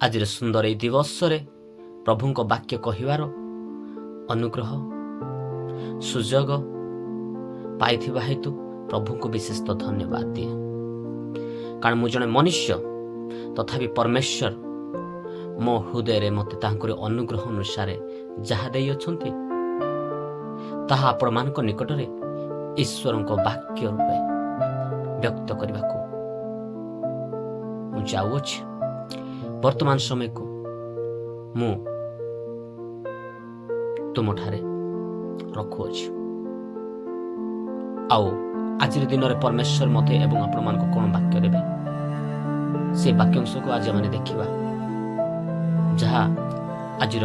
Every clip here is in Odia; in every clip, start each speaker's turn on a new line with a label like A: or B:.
A: ଆଜିର ସୁନ୍ଦର ଏହି ଦିବସରେ ପ୍ରଭୁଙ୍କ ବାକ୍ୟ କହିବାର ଅନୁଗ୍ରହ ସୁଯୋଗ ପାଇଥିବା ହେତୁ ପ୍ରଭୁଙ୍କୁ ବିଶେଷ ଧନ୍ୟବାଦ ଦିଏ, କାରଣ ମୁଁ ଜଣେ ମନୁଷ୍ୟ, ତଥାପି ପରମେଶ୍ୱର ମୋ ହୃଦୟରେ ମୋତେ ତାଙ୍କର ଅନୁଗ୍ରହ ଅନୁସାରେ ଯାହା ଦେଇଅଛନ୍ତି, ତାହା ଆପଣମାନଙ୍କ ନିକଟରେ ଈଶ୍ୱରଙ୍କ ବାକ୍ୟ ରୂପେ ବ୍ୟକ୍ତ କରିବାକୁ ମୁଁ ଯାଉଅଛି। ବର୍ତ୍ତମାନ ସମୟକୁ ମୁଁ ତୁମଠାରେ ରଖୁଅଛି। ଆଉ ଆଜିର ଦିନରେ ପରମେଶ୍ୱର ମୋତେ ଏବଂ ଆପଣମାନଙ୍କୁ କ'ଣ ବାକ୍ୟ ଦେବେ, ସେ ବାକ୍ୟାଂଶକୁ ଆଜି ଆମେ ଦେଖିବା, ଯାହା ଆଜିର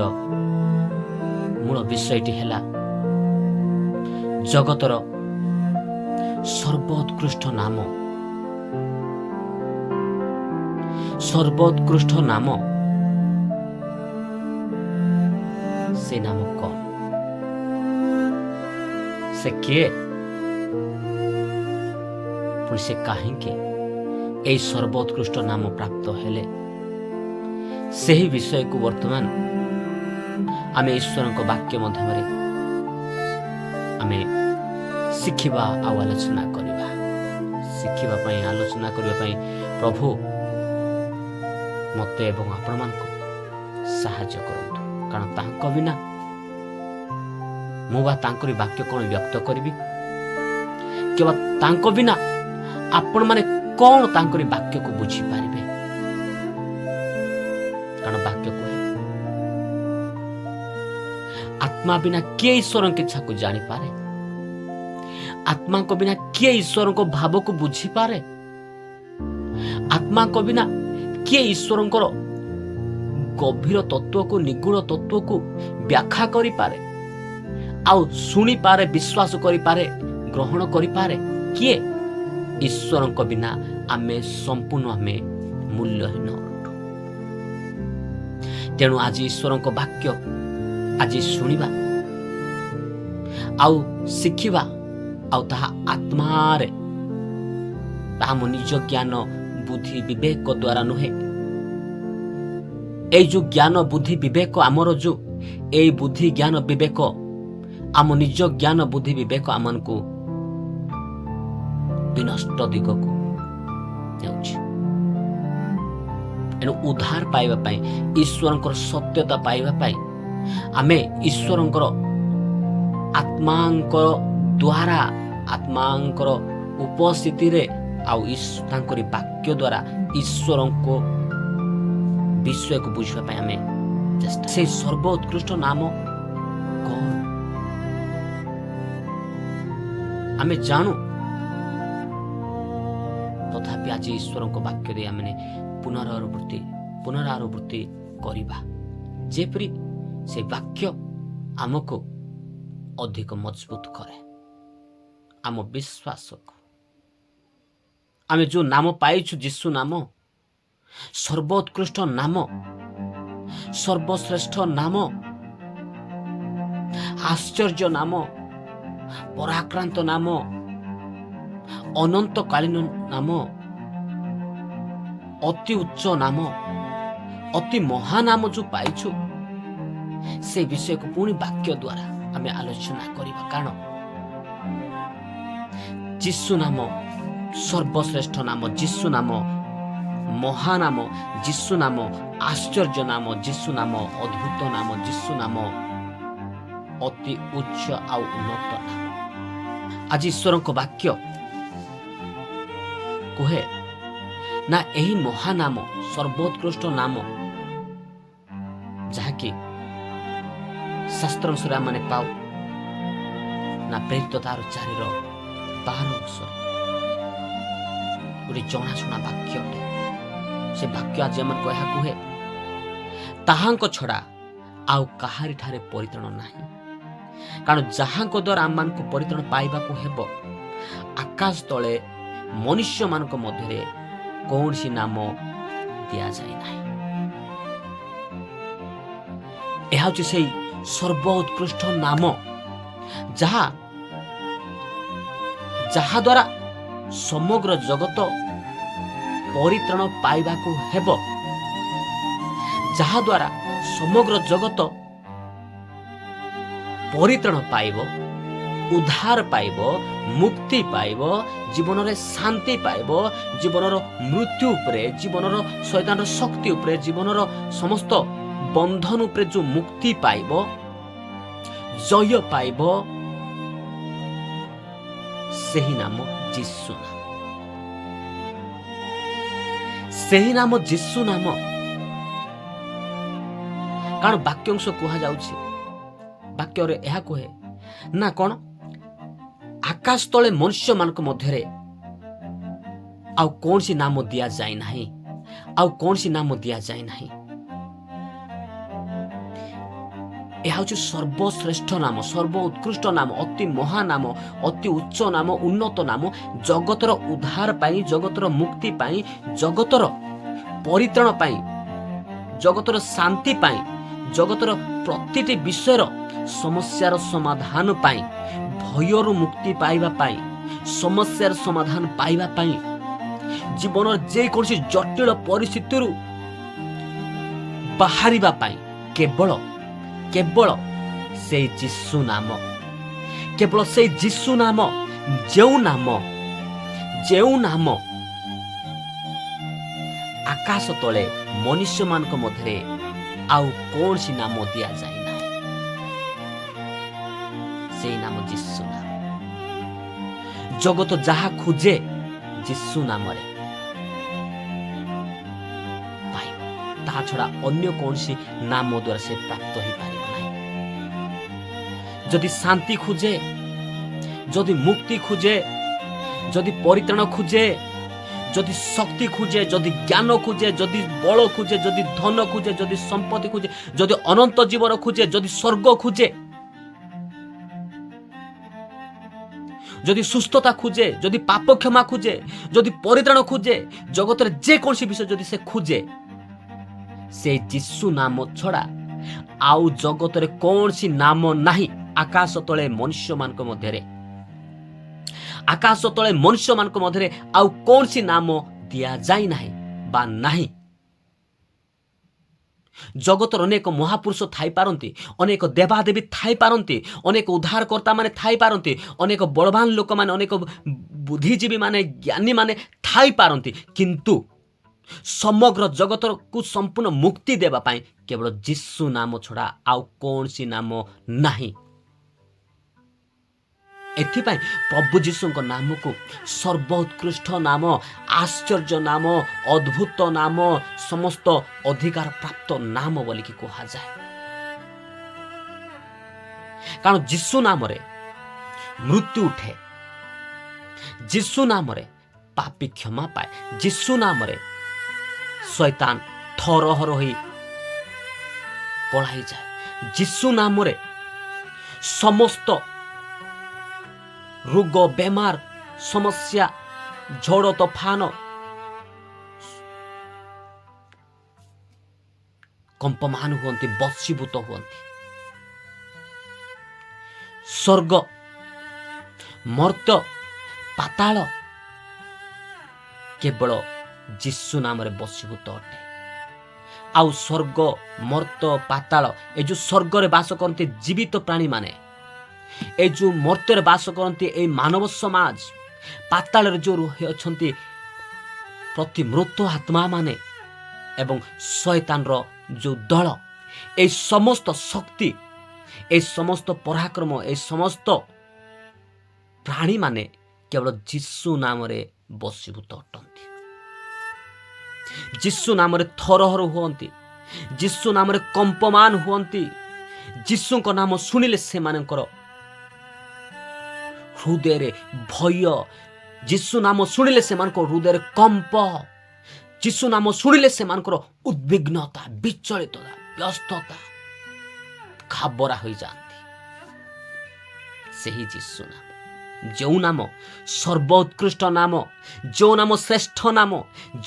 A: ମୂଳ ବିଷୟଟି ହେଲା ଜଗତର ସର୍ବୋତ୍କୃଷ୍ଟ ନାମ। ସର୍ବୋତ୍କୃଷ୍ଟ ନାମ, ସେ ନାମ କ'ଣ, ସେ କିଏ, ପୁଣି ସେ କାହିଁକି ଏହି ସର୍ବୋତ୍କୃଷ୍ଟ ନାମ ପ୍ରାପ୍ତ ହେଲେ, ସେହି ବିଷୟକୁ ବର୍ତ୍ତମାନ ଆମେ ଈଶ୍ୱରଙ୍କ ବାକ୍ୟ ମାଧ୍ୟମରେ ଆମେ ଶିଖିବା ଆଉ ଆଲୋଚନା କରିବା। ଶିଖିବା ପାଇଁ, ଆଲୋଚନା କରିବା ପାଇଁ ପ୍ରଭୁ ମୋତେ ଏବଂ ଆପଣମାନଙ୍କୁ ସାହାଯ୍ୟ କରନ୍ତୁ, କାରଣ ତାଙ୍କ ବିନା ମୁଁ ବା ତାଙ୍କରି ବାକ୍ୟ କ'ଣ ବ୍ୟକ୍ତ କରିବି, କିମ୍ବା ତାଙ୍କ ବିନା ଆପଣମାନେ କ'ଣ ତାଙ୍କରି ବାକ୍ୟକୁ ବୁଝିପାରିବେ? କାରଣ ବାକ୍ୟ କୁହେ, ଆତ୍ମା ବିନା କିଏ ଈଶ୍ୱରଙ୍କ ଇଚ୍ଛାକୁ ଜାଣିପାରେ? ଆତ୍ମାଙ୍କ ବିନା କିଏ ଈଶ୍ୱରଙ୍କ ଭାବକୁ ବୁଝିପାରେ? ଆତ୍ମାଙ୍କ ବିନା କିଏ ଈଶ୍ୱରଙ୍କର ଗଭୀର ତତ୍ଵକୁ, ନିଗୂଢ଼ ତତ୍ଵକୁ ବ୍ୟାଖ୍ୟା କରିପାରେ ଆଉ ଶୁଣିପାରେ, ବିଶ୍ୱାସ କରିପାରେ, ଗ୍ରହଣ କରିପାରେ କିଏ? ଈଶ୍ୱରଙ୍କ ବିନା ଆମେ ସମ୍ପୂର୍ଣ୍ଣ ଆମେ ମୂଲ୍ୟହୀନ ଅଟୁ। ତେଣୁ ଆଜି ଈଶ୍ୱରଙ୍କ ବାକ୍ୟ ଆଜି ଶୁଣିବା ଆଉ ଶିଖିବା, ଆଉ ତାହା ଆତ୍ମାରେ, ତାହା ମୋ ନିଜ ଜ୍ଞାନ, ବୁଦ୍ଧି, ବିବେକ ଦ୍ୱାରା ନୁହେଁ। ଏଇ ଯୋଉ ଜ୍ଞାନ, ବୁଦ୍ଧି, ବିବେକ ଆମର, ଯୋଉ ଏଇ ବୁଦ୍ଧି, ଜ୍ଞାନ, ବିବେକ, ଆମ ନିଜ ଜ୍ଞାନ, ବୁଦ୍ଧି, ବିବେକ ଆମମାନଙ୍କୁ ବିନଷ୍ଟ ଦିଗକୁ ନେଉଛି। ଏଣୁ ଉଦ୍ଧାର ପାଇବା ପାଇଁ, ଈଶ୍ୱରଙ୍କର ସତ୍ୟତା ପାଇବା ପାଇଁ ଆମେ ଈଶ୍ୱରଙ୍କର ଆତ୍ମାଙ୍କ ଦ୍ୱାରା, ଆତ୍ମାଙ୍କର ଉପସ୍ଥିତିରେ ଆଉ ତାଙ୍କରି ବାକ୍ୟ ଦ୍ୱାରା ଈଶ୍ୱରଙ୍କ ବିଷୟକୁ ବୁଝିବା ପାଇଁ ଆମେ ଚେଷ୍ଟା। ସେଇ ସର୍ବ ଉତ୍କୃଷ୍ଟ ନାମ କ'ଣ ଆମେ ଜାଣୁ, ତଥାପି ଆଜି ଈଶ୍ୱରଙ୍କ ବାକ୍ୟ ଦେଇ ଆମେ ପୁନରାବୃତ୍ତି କରିବା, ଯେପରି ସେ ବାକ୍ୟ ଆମକୁ ଅଧିକ ମଜବୁତ କରେ, ଆମ ବିଶ୍ୱାସକୁ। ଆମେ ଯେଉଁ ନାମ ପାଇଛୁ, ଯୀଶୁ ନାମ, ସର୍ବୋତ୍କୃଷ୍ଟ ନାମ, ସର୍ବଶ୍ରେଷ୍ଠ ନାମ, ଆଶ୍ଚର୍ଯ୍ୟ ନାମ, ପରାକ୍ରାନ୍ତ ନାମ, ଅନନ୍ତକାଳୀନ ନାମ, ଅତି ଉଚ୍ଚ ନାମ, ଅତି ମହାନାମ ଯେଉଁ ପାଇଛୁ, ସେ ବିଷୟକୁ ପୁଣି ବାକ୍ୟ ଦ୍ୱାରା ଆମେ ଆଲୋଚନା କରିବା। କାରଣ ଯୀଶୁ ନାମ ସର୍ବଶ୍ରେଷ୍ଠ ନାମ, ଯୀଶୁ ନାମ ମହାନାମ, ଯୀଶୁ ନାମ ଆଶ୍ଚର୍ଯ୍ୟ ନାମ, ଯୀଶୁ ନାମ ଅଦ୍ଭୁତ ନାମ, ଯୀଶୁ ନାମ ଅତି ଉଚ୍ଚ ଆଉ ଉନ୍ନତ ନାମ। ଆଜି ଈଶ୍ୱରଙ୍କ ବାକ୍ୟ କୁହେ ନା, ଏହି ମହାନାମ, ସର୍ବୋତ୍କୃଷ୍ଟ ନାମ, ଯାହାକି ଶାସ୍ତ୍ର ଅନୁସାରେ ଆମେ ପାଉ ନା ପ୍ରେରିତ ତାର 4ର 12 ଅଂଶରେ ଗୋଟେ ଜଣାଶୁଣା ବାକ୍ୟ ଅଟେ। ସେ ବାକ୍ୟ ଆଜି ଆମକୁ ଏହା କୁହେ, ତାହାଙ୍କ ଛଡ଼ା ଆଉ କାହାରି ଠାରେ ପରିତ୍ରାଣ ନାହିଁ, କାରଣ ଯାହାଙ୍କ ଦ୍ୱାରା ଆମମାନଙ୍କୁ ପରିତ୍ରାଣ ପାଇବାକୁ ହେବ, ଆକାଶ ତଳେ ମନୁଷ୍ୟମାନଙ୍କ ମଧ୍ୟରେ କୌଣସି ନାମ ଦିଆଯାଇ ନାହିଁ। ଏହା ହେଉଛି ସେଇ ସର୍ବ ଉତ୍କୃଷ୍ଟ ନାମ, ଯାହାଦ୍ୱାରା ସମଗ୍ର ଜଗତ ପରିତ୍ରାଣ ପାଇବାକୁ ହେବ। ଯାହାଦ୍ୱାରା ସମଗ୍ର ଜଗତ ପରିତ୍ରାଣ ପାଇବ, ଉଦ୍ଧାର ପାଇବ, ମୁକ୍ତି ପାଇବ, ଜୀବନରେ ଶାନ୍ତି ପାଇବ, ଜୀବନର ମୃତ୍ୟୁ ଉପରେ, ଜୀବନର ଶୈତାନର ଶକ୍ତି ଉପରେ, ଜୀବନର ସମସ୍ତ ବନ୍ଧନ ଉପରେ ଯେଉଁ ମୁକ୍ତି ପାଇବ, ଜୟ ପାଇବ, ସେହି ନାମ ଯୀଶୁ ନାମ, ସେହି ନାମ ଯୀଶୁ ନାମ। କାରଣ ବାକ୍ୟାଂଶ କୁହାଯାଉଛି, ବାକ୍ୟରେ ଏହା କୁହେ ନା କ'ଣ, ଆକାଶ ତଳେ ମନୁଷ୍ୟମାନଙ୍କ ମଧ୍ୟରେ ଆଉ କୌଣସି ନାମ ଦିଆଯାଏ ନାହିଁ, ଆଉ କୌଣସି ନାମ ଦିଆଯାଏ ନାହିଁ। ଏହା ହେଉଛି ସର୍ବଶ୍ରେଷ୍ଠ ନାମ, ସର୍ବ ଉତ୍କୃଷ୍ଟ ନାମ, ଅତି ମହାନାମ, ଅତି ଉଚ୍ଚ ନାମ, ଉନ୍ନତ ନାମ, ଜଗତର ଉଦ୍ଧାର ପାଇଁ, ଜଗତର ମୁକ୍ତି ପାଇଁ, ଜଗତର ପରିତ୍ରାଣ ପାଇଁ, ଜଗତର ଶାନ୍ତି ପାଇଁ, ଜଗତର ପ୍ରତିଟି ବିଷୟର ସମସ୍ୟାର ସମାଧାନ ପାଇଁ, ଭୟରୁ ମୁକ୍ତି ପାଇବା ପାଇଁ, ସମସ୍ୟାର ସମାଧାନ ପାଇବା ପାଇଁ, ଜୀବନର ଯେକୌଣସି ଜଟିଳ ପରିସ୍ଥିତିରୁ ବାହାରିବା ପାଇଁ କେବଳ କେବଳ ସେଇ ଯୀଶୁ ନାମ, କେବଳ ସେଇ ଯୀଶୁ ନାମ, ଯେଉଁ ନାମ, ଯେଉଁ ନାମ ଆକାଶ ତଳେ ମନୁଷ୍ୟମାନଙ୍କ ମଧ୍ୟରେ ଆଉ କୌଣସି ନାମ ଦିଆଯାଏ ନାହିଁ, ସେଇ ନାମ ଯୀଶୁ ନାମ। ଜଗତ ଯାହା ଖୋଜେ ଯୀଶୁ ନାମରେ ପାଇବ, ତାହା ଛଡ଼ା ଅନ୍ୟ କୌଣସି ନାମ ଦ୍ୱାରା ସେ ପ୍ରାପ୍ତ ହୋଇପାରିବ ନାହିଁ। ଯଦି ଶାନ୍ତି ଖୋଜେ, ଯଦି ମୁକ୍ତି ଖୋଜେ, ଯଦି ପରିତ୍ରାଣ ଖୋଜେ, ଯଦି ଶକ୍ତି ଖୋଜେ, ଯଦି ଜ୍ଞାନ ଖୋଜେ, ଯଦି ବଳ ଖୋଜେ, ଯଦି ଧନ ଖୋଜେ, ଯଦି ସମ୍ପତ୍ତି ଖୋଜେ, ଯଦି ଅନନ୍ତ ଜୀବନ ଖୋଜେ, ଯଦି ସ୍ୱର୍ଗ ଖୋଜେ, ଯଦି ସୁସ୍ଥତା ଖୋଜେ, ଯଦି ପାପ କ୍ଷମା ଖୋଜେ, ଯଦି ପରିତ୍ରାଣ ଖୋଜେ, ଜଗତରେ ଯେକୌଣସି ବିଷୟ ଯଦି ସେ ଖୋଜେ, ସେ ଯୀଶୁ ନାମ ଛଡ଼ା ଆଉ ଜଗତରେ କୌଣସି ନାମ ନାହିଁ। ଆକାଶ ତଳେ ମନୁଷ୍ୟମାନଙ୍କ ମଧ୍ୟରେ, ଆକାଶ ତଳେ ମନୁଷ୍ୟମାନଙ୍କ ମଧ୍ୟରେ ଆଉ କୌଣସି ନାମ ଦିଆଯାଇ ନାହିଁ ବା ନାହିଁ। ଜଗତର ଅନେକ ମହାପୁରୁଷ ଥାଇପାରନ୍ତି, ଅନେକ ଦେବାଦେବୀ ଥାଇପାରନ୍ତି, ଅନେକ ଉଦ୍ଧାରକର୍ତ୍ତା ମାନେ ଥାଇପାରନ୍ତି, ଅନେକ ବଳବାନ ଲୋକମାନେ, ଅନେକ ବୁଦ୍ଧିଜୀବୀ ମାନେ, ଜ୍ଞାନୀମାନେ ଥାଇପାରନ୍ତି, କିନ୍ତୁ ସମଗ୍ର ଜଗତକୁ ସମ୍ପୂର୍ଣ୍ଣ ମୁକ୍ତି ଦେବା ପାଇଁ କେବଳ ଯୀଶୁ ନାମ ଛଡ଼ା ଆଉ କୌଣସି ନାମ ନାହିଁ। ଏଥିପାଇଁ ପ୍ରଭୁ ଯୀଶୁଙ୍କ ନାମକୁ ସର୍ବୋତ୍କୃଷ୍ଟ ନାମ, ଆଶ୍ଚର୍ଯ୍ୟ ନାମ, ଅଦ୍ଭୁତ ନାମ, ସମସ୍ତ ଅଧିକାର ପ୍ରାପ୍ତ ନାମ ବୋଲିକି କୁହାଯାଏ। କାରଣ ଯୀଶୁ ନାମରେ ମୃତ୍ୟୁ ଉଠେ, ଯୀଶୁ ନାମରେ ପାପୀ କ୍ଷମା ପାଏ, ଯୀଶୁ ନାମରେ ଶୈତାନ ଥରହର ହୋଇ ପଳାଇଯାଏ, ଯୀଶୁ ନାମରେ ସମସ୍ତ ରୋଗ, ବେମାର, ସମସ୍ୟା, ଝଡ଼ ତୋଫାନ କମ୍ପମାନ ହୁଅନ୍ତି, ବଶୀଭୂତ ହୁଅନ୍ତି। ସ୍ୱର୍ଗ, ମର୍ତ୍ତ୍ୟ, ପାତାଳ କେବଳ ଯୀଶୁ ନାମରେ ବଶୀଭୂତ ଅଟେ। ଆଉ ସ୍ୱର୍ଗ, ମର୍ତ୍ତ୍ୟ, ପାତାଳ, ଏ ଯେଉଁ ସ୍ୱର୍ଗରେ ବାସ କରନ୍ତି ଜୀବିତ ପ୍ରାଣୀମାନେ, ଏ ଯେଉଁ ମର୍ତ୍ତ୍ୟରେ ବାସ କରନ୍ତି ଏଇ ମାନବ ସମାଜ, ପାତାଳରେ ଯେଉଁ ରହି ଅଛନ୍ତି ପ୍ରତି ମୃତ ଆତ୍ମାମାନେ ଏବଂ ଶୟତାନର ଯେଉଁ ଦଳ, ଏଇ ସମସ୍ତ ଶକ୍ତି, ଏଇ ସମସ୍ତ ପରାକ୍ରମ, ଏଇ ସମସ୍ତ ପ୍ରାଣୀମାନେ କେବଳ ଯୀଶୁ ନାମରେ ବଶୀଭୂତ ଅଟନ୍ତି। ଯୀଶୁ ନାମରେ ଥରହର ହୁଅନ୍ତି, ଯୀଶୁ ନାମରେ କମ୍ପମାନ ହୁଅନ୍ତି। ଯୀଶୁଙ୍କ ନାମ ଶୁଣିଲେ ସେମାନଙ୍କର ହୃଦୟରେ ଭୟ, ଯୀଶୁ ନାମ ଶୁଣିଲେ ସେମାନଙ୍କ ହୃଦୟରେ କମ୍ପ, ଯୀଶୁ ନାମ ଶୁଣିଲେ ସେମାନଙ୍କର ଉଦ୍ବିଗ୍ନତା, ବିଚଳିତତା, ବ୍ୟସ୍ତତା, ଘାବରା ହୋଇଯାଆନ୍ତି। ସେହି ଯୀଶୁ ନାମ, ଯେଉଁ ନାମ ସର୍ବୋତ୍କୃଷ୍ଟ ନାମ, ଯେଉଁ ନାମ ଶ୍ରେଷ୍ଠ ନାମ,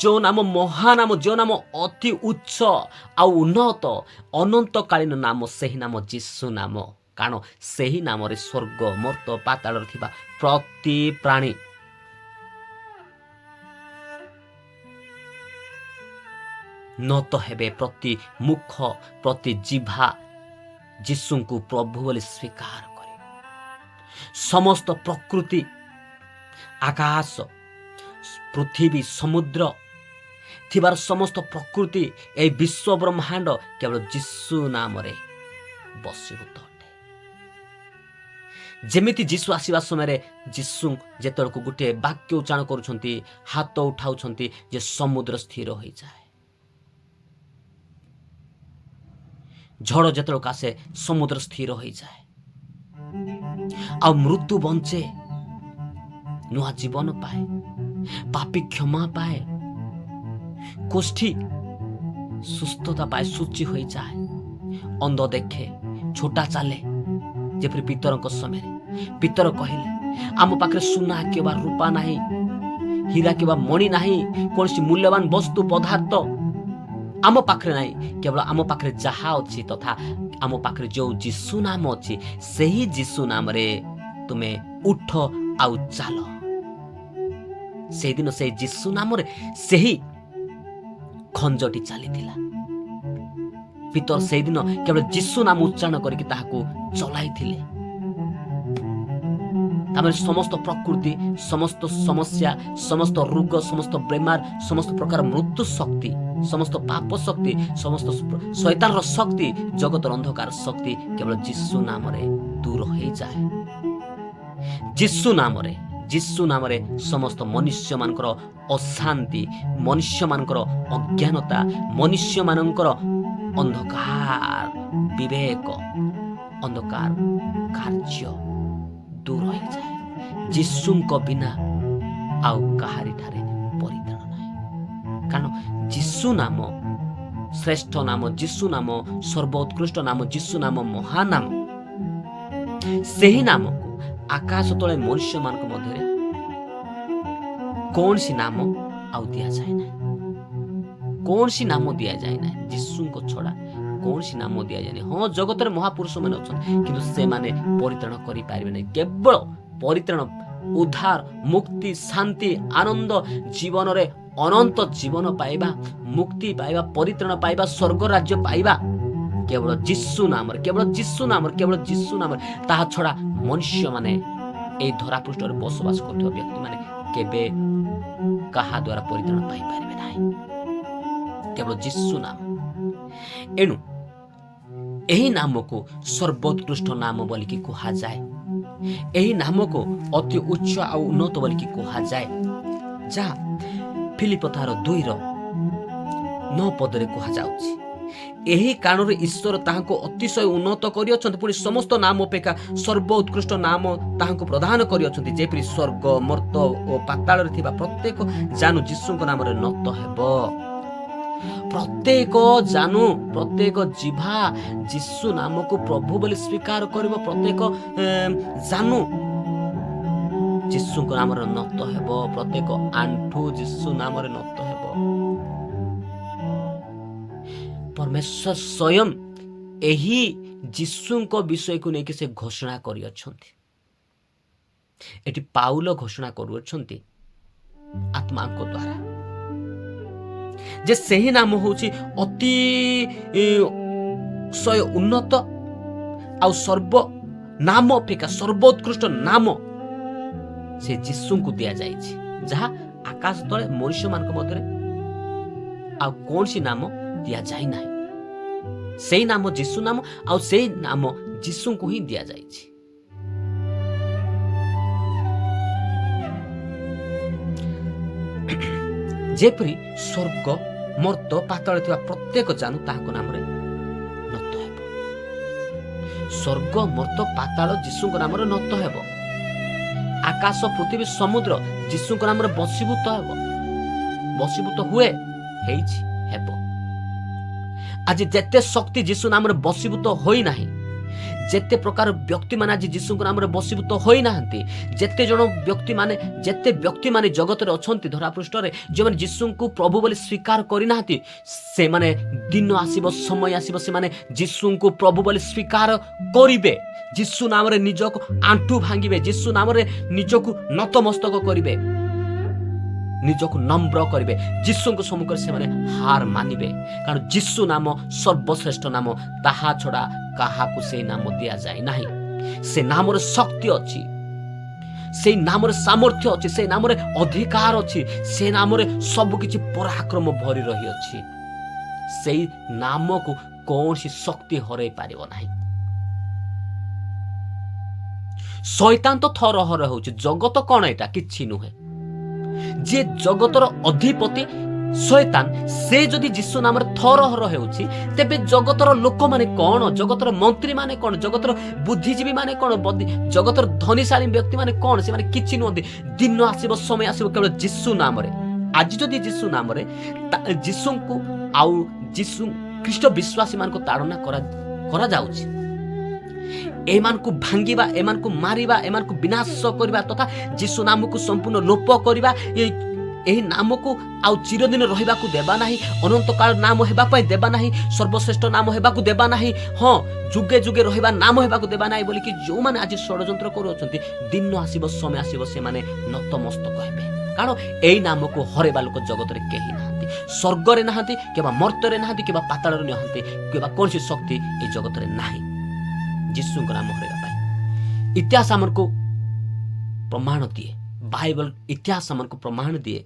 A: ଯେଉଁ ନାମ ମହାନାମ, ଯେଉଁ ନାମ ଅତି ଉଚ୍ଚ ଆଉ ଉନ୍ନତ ଅନନ୍ତକାଳୀନ ନାମ, ସେହି ନାମ ଯୀଶୁ ନାମ। କାରଣ ସେହି ନାମରେ ସ୍ୱର୍ଗ, ମର୍ତ୍ତ୍ୟ, ପାତାଳରେ ଥିବା ପ୍ରତି ପ୍ରାଣୀ ନତ ହେବେ, ପ୍ରତି ମୁଖ, ପ୍ରତି ଜିଭା ଯୀଶୁଙ୍କୁ ପ୍ରଭୁ ବୋଲି ସ୍ୱୀକାର କରିବେ। ସମସ୍ତ ପ୍ରକୃତି, ଆକାଶ, ପୃଥିବୀ, ସମୁଦ୍ର ଥିବାର ସମସ୍ତ ପ୍ରକୃତି, ଏହି ବିଶ୍ୱ ବ୍ରହ୍ମାଣ୍ଡ କେବଳ ଯୀଶୁ ନାମରେ ବଶୀଭୂତ ଅଟେ। ଯେମିତି ଯୀଶୁ ଆସିବା ସମୟରେ ଯୀଶୁ ଯେତେବେଳକୁ ଗୋଟିଏ ବାକ୍ୟ ଉଚ୍ଚାରଣ କରୁଛନ୍ତି, ହାତ ଉଠାଉଛନ୍ତି ଯେ ସମୁଦ୍ର ସ୍ଥିର ହୋଇଯାଏ। ଝଡ଼ ଯେତେବେଳକୁ ଆସେ, ସମୁଦ୍ର ସ୍ଥିର ହୋଇଯାଏ ଆଉ ମୃତ୍ୟୁ ବଞ୍ଚେ, ନୂଆ ଜୀବନ ପାଏ, ପାପି କ୍ଷମା ପାଏ, କୋଷ୍ଠୀ ସୁସ୍ଥତା ପାଏ, ଶୁଚି ହୋଇଯାଏ, ଅନ୍ଧ ଦେଖେ, ଛୋଟା ଚାଲେ। ଯେପରି ପିତରଙ୍କ ସମୟରେ ପିତର କହିଲେ, ଆମ ପାଖରେ ସୁନା କିମ୍ବା ରୂପା ନାହିଁ, ହୀରା କିମ୍ବା ମଣି ନାହିଁ, କୌଣସି ମୂଲ୍ୟବାନ ବସ୍ତୁ ପଦାର୍ଥ ଆମ ପାଖରେ ନାହିଁ। କେବଳ ଆମ ପାଖରେ ଯାହା ଅଛି ତଥା ଆମ ପାଖରେ ଯେଉଁ ଯୀଶୁ ନାମ ଅଛି, ସେହି ଯୀଶୁ ନାମରେ ତୁମେ ଉଠ ଆଉ ଚାଲ। ସେଇଦିନ ସେଇ ଯୀଶୁ ନାମରେ ସେହି ଖଞ୍ଜଟି ଚାଲିଥିଲା। ପିତର ସେଇଦିନ କେବଳ ଯୀଶୁ ନାମ ଉଚ୍ଚାରଣ କରିକି ତାହାକୁ ଚଲାଇଥିଲେ। ତାମାନେ ସମସ୍ତ ପ୍ରକୃତି, ସମସ୍ତ ସମସ୍ୟା, ସମସ୍ତ ରୋଗ, ସମସ୍ତ ବେମାର, ସମସ୍ତ ପ୍ରକାର ମୃତ୍ୟୁ ଶକ୍ତି, ସମସ୍ତ ପାପ ଶକ୍ତି, ସମସ୍ତ ଶୈତାନର ଶକ୍ତି, ଜଗତର ଅନ୍ଧକାର ଶକ୍ତି କେବଳ ଯୀଶୁ ନାମରେ ଦୂର ହେଇଯାଏ। ଯୀଶୁ ନାମରେ, ଯୀଶୁ ନାମରେ ସମସ୍ତ ମନୁଷ୍ୟମାନଙ୍କର ଅଶାନ୍ତି, ମନୁଷ୍ୟମାନଙ୍କର ଅଜ୍ଞାନତା, ମନୁଷ୍ୟମାନଙ୍କର ଅନ୍ଧକାର ବିବେକ, ଅନ୍ଧକାର କାର୍ଯ୍ୟ ଦୂର ହେଇଯାଏ। ଯୀଶୁଙ୍କ ବିନା ଆଉ କାହାରିଠାରେ ପରିତ୍ରାଣ ନାହିଁ। କାରଣ ଯୀଶୁ ନାମ ଶ୍ରେଷ୍ଠ ନାମ, ଯୀଶୁ ନାମ ସର୍ବୋତ୍କୃଷ୍ଟ ନାମ, ଯୀଶୁ ନାମ ମହାନାମ। ସେହି ନାମକୁ ଆକାଶ ତଳେ ମନୁଷ୍ୟମାନଙ୍କ ମଧ୍ୟରେ କୌଣସି ନାମ ଆଉ ଦିଆଯାଏ ନାହିଁ। କୌଣସି ନାମ ଦିଆଯାଏ ନାହିଁ। ଯୀଶୁଙ୍କ ଛଡ଼ା କୌଣସି ନାମ ଦିଆଯାଏ ନାହିଁ। ହଁ, ଜଗତରେ ମହାପୁରୁଷମାନେ ଅଛନ୍ତି, କିନ୍ତୁ ସେମାନେ ପରିତ୍ରାଣ କରିପାରିବେ ନାହିଁ। କେବଳ ପରିତ୍ରାଣ, ଉଦ୍ଧାର, ମୁକ୍ତି, ଶାନ୍ତି, ଆନନ୍ଦ, ଜୀବନରେ ଅନନ୍ତ ଜୀବନ ପାଇବା, ମୁକ୍ତି ପାଇବା, ପରିତ୍ରାଣ ପାଇବା, ସ୍ୱର୍ଗ ରାଜ୍ୟ ପାଇବା କେବଳ ଯୀଶୁ ନାମରେ, କେବଳ ଯୀଶୁ ନାମରେ, କେବଳ ଯୀଶୁ ନାମରେ। ତାହା ଛଡ଼ା ମନୁଷ୍ୟମାନେ, ଏଇ ଧରାପୃଷ୍ଠରେ ବସବାସ କରୁଥିବା ବ୍ୟକ୍ତିମାନେ କେବେ କାହା ଦ୍ୱାରା ପରିତ୍ରାଣ ପାଇପାରିବେ ନାହିଁ, କେବଳ ଯୀଶୁ ନାମ। ଏଣୁ ଏହି ନାମକୁ ସର୍ବୋତ୍କୃଷ୍ଟ ନାମ ବୋଲିକି କୁହାଯାଏ। ଏହି ନାମକୁ ଅତି ଉଚ୍ଚ ଆଉ ଉନ୍ନତ ବୋଲିକି କୁହାଯାଏ, ଯାହା ଫିଲିପ ତାର 2ର 9 ପଦରେ କୁହାଯାଉଛି। ଏହି କାରଣରୁ ଈଶ୍ୱର ତାହାଙ୍କୁ ଅତିଶୟ ଉନ୍ନତ କରିଅଛନ୍ତି, ପୁଣି ସମସ୍ତ ନାମ ଅପେକ୍ଷା ସର୍ବ ଉତ୍କୃଷ୍ଟ ନାମ ତାହାଙ୍କୁ ପ୍ରଦାନ କରିଅଛନ୍ତି, ଯେପରି ସ୍ୱର୍ଗ, ମର୍ତ୍ତ ଓ ପାତାଳରେ ଥିବା ପ୍ରତ୍ୟେକ ଜାନୁ ଯୀଶୁଙ୍କ ନାମରେ ନତ ହେବ। ପ୍ରତ୍ୟେକ ଜାନୁ, ପ୍ରତ୍ୟେକ ଜିଭା ଯୀଶୁ ନାମକୁ ପ୍ରଭୁ ବୋଲି ସ୍ୱୀକାର କରିବ। ପ୍ରତ୍ୟେକ ଜାନୁ ଯୀଶୁଙ୍କ ନାମରେ ନତ ହେବ। ପ୍ରତ୍ୟେକ ଆଣ୍ଠୁ ଯୀଶୁ ନାମରେ ନତ ହେବ। ପରମେଶ୍ୱର ସ୍ୱୟଂ ଏହି ଯୀଶୁଙ୍କ ବିଷୟକୁ ନେଇକି ସେ ଘୋଷଣା କରିଅଛନ୍ତି। ଏଠି ପାଉଲ ଘୋଷଣା କରୁଅଛନ୍ତି ଆତ୍ମାଙ୍କ ଦ୍ୱାରା ଯେ ସେହି ନାମ ହେଉଛି ଅତି ଶୟ ଉନ୍ନତ ଆଉ ସର୍ବ ନାମ ଅପେକ୍ଷା ସର୍ବୋତ୍କୃଷ୍ଟ ନାମ ସେ ଯୀଶୁଙ୍କୁ ଦିଆଯାଇଛି, ଯାହା ଆକାଶ ତଳେ ମନୁଷ୍ୟମାନଙ୍କ ମଧ୍ୟରେ ଆଉ କୌଣସି ନାମ ଦିଆଯାଇ ନାହିଁ। ସେଇ ନାମ ଯୀଶୁ ନାମ ଆଉ ସେଇ ନାମ ଯୀଶୁଙ୍କୁ ହିଁ ଦିଆଯାଇଛି। ଯେପରି ସ୍ୱର୍ଗ, ମର୍ତ୍ତ, ପାତାଳରେ ଥିବା ପ୍ରତ୍ୟେକ ଜାନୁ ତାହାଙ୍କ ନାମରେ ନତ ହେବ। ସ୍ୱର୍ଗ, ମର୍ତ୍ତ, ପାତାଳ ଯୀଶୁଙ୍କ ନାମରେ ନତ ହେବ। ଆକାଶ, ପୃଥିବୀ, ସମୁଦ୍ର ଯୀଶୁଙ୍କ ନାମରେ ବଶୀଭୂତ ହେବ, ବଶୀଭୂତ ହୁଏ, ହେଇଛି, ହେବ। ଆଜି ଯେତେ ଶକ୍ତି ଯୀଶୁ ନାମରେ ବଶୀଭୂତ ହୋଇନାହିଁ, ଯେତେ ପ୍ରକାର ବ୍ୟକ୍ତିମାନେ ଆଜି ଯୀଶୁଙ୍କ ନାମରେ ବଶୀଭୂତ ହୋଇନାହାନ୍ତି, ଯେତେ ଜଣ ବ୍ୟକ୍ତିମାନେ, ଯେତେ ବ୍ୟକ୍ତିମାନେ ଜଗତରେ ଅଛନ୍ତି ଧରାପୃଷ୍ଠରେ, ଯେଉଁମାନେ ଯୀଶୁଙ୍କୁ ପ୍ରଭୁ ବୋଲି ସ୍ୱୀକାର କରିନାହାନ୍ତି, ସେମାନେ ଦିନ ଆସିବ, ସମୟ ଆସିବ, ସେମାନେ ଯୀଶୁଙ୍କୁ ପ୍ରଭୁ ବୋଲି ସ୍ୱୀକାର କରିବେ। ଯୀଶୁ ନାମରେ ନିଜକୁ ଆଣ୍ଠୁ ଭାଙ୍ଗିବେ। ଯୀଶୁ ନାମରେ ନିଜକୁ ନତମସ୍ତକ କରିବେ। ନିଜକୁ ନମ୍ର କରିବେ, ଯୀଶୁଙ୍କ ସମ୍ମୁଖରେ ସେମାନେ ହାର ମାନିବେ। କାରଣ ଯୀଶୁ ନାମ ସର୍ବଶ୍ରେଷ୍ଠ ନାମ, ତାହା ଛଡ଼ା କାହାକୁ ସେଇ ନାମ ଦିଆଯାଏ ନାହିଁ। ସେ ନାମରେ ଶକ୍ତି ଅଛି, ସେଇ ନାମରେ ସାମର୍ଥ୍ୟ ଅଛି, ସେଇ ନାମରେ ଅଧିକାର ଅଛି, ସେ ନାମରେ ସବୁକିଛି ପରାକ୍ରମ ଭରି ରହିଅଛି। ସେଇ ନାମକୁ କୌଣସି ଶକ୍ତି ହରାଇ ପାରିବ ନାହିଁ। ଶୈତାନ ତ ଥରହର ହେଉଛି। ଜଗତ କ'ଣ? ଏଇଟା କିଛି ନୁହେଁ। ଯିଏ ଜଗତର ଅଧିପତି ଶୈତାନ, ସେ ଯଦି ଯୀଶୁ ନାମରେ ଥରହର ହେଉଛି, ତେବେ ଜଗତର ଲୋକମାନେ କ'ଣ? ଜଗତର ମନ୍ତ୍ରୀମାନେ କ'ଣ? ଜଗତର ବୁଦ୍ଧିଜୀବୀ ମାନେ କ'ଣ? ଜଗତର ଧନୀଶାଳୀ ବ୍ୟକ୍ତିମାନେ କ'ଣ? ସେମାନେ କିଛି ନୁହନ୍ତି। ଦିନ ଆସିବ, ସମୟ ଆସିବ, କେବଳ ଯୀଶୁ ନାମରେ। ଆଜି ଯଦି ଯୀଶୁ ନାମରେ ଯୀଶୁଙ୍କୁ ଆଉ ଯୀଶୁ ଖ୍ରୀଷ୍ଟ ବିଶ୍ୱାସୀମାନଙ୍କୁ ତାଡ଼ନା କରାଯାଉଛି, ଏମାନଙ୍କୁ ଭାଙ୍ଗିବା, ଏମାନଙ୍କୁ ମାରିବା, ଏମାନଙ୍କୁ ବିନାଶ କରିବା ତଥା ଯୀଶୁ ନାମକୁ ସମ୍ପୂର୍ଣ୍ଣ ଲୋପ କରିବା, ଏହି ନାମକୁ ଆଉ ଚିରଦିନ ରହିବାକୁ ଦେବା ନାହିଁ, ଅନନ୍ତକାଳ ନାମ ହେବା ପାଇଁ ଦେବା ନାହିଁ, ସର୍ବଶ୍ରେଷ୍ଠ ନାମ ହେବାକୁ ଦେବା ନାହିଁ, ହଁ, ଯୁଗେ ଯୁଗେ ରହିବା ନାମ ହେବାକୁ ଦେବା ନାହିଁ ବୋଲିକି ଯେଉଁମାନେ ଆଜି ଷଡ଼ଯନ୍ତ୍ର କରୁଅଛନ୍ତି, ଦିନ ଆସିବ, ସମୟ ଆସିବ, ସେମାନେ ନତମସ୍ତକ ହେବେ। କାରଣ ଏଇ ନାମକୁ ହରେଇବା ଲୋକ ଜଗତରେ କେହି ନାହାନ୍ତି। ସ୍ୱର୍ଗରେ ନାହାନ୍ତି, କିମ୍ବା ମର୍ତ୍ତ୍ୟରେ ନାହାନ୍ତି, କିମ୍ବା ପାତାଳରେ ନାହାନ୍ତି, କିମ୍ବା କୌଣସି ଶକ୍ତି ଏଇ ଜଗତରେ ନାହିଁ ଯୀଶୁଙ୍କ ନାମ ହରେଇବା ପାଇଁ। ଇତିହାସ ଆମକୁ ପ୍ରମାଣ ଦିଏ, ବାଇବଲ ଇତିହାସ ଆମକୁ ପ୍ରମାଣ ଦିଏ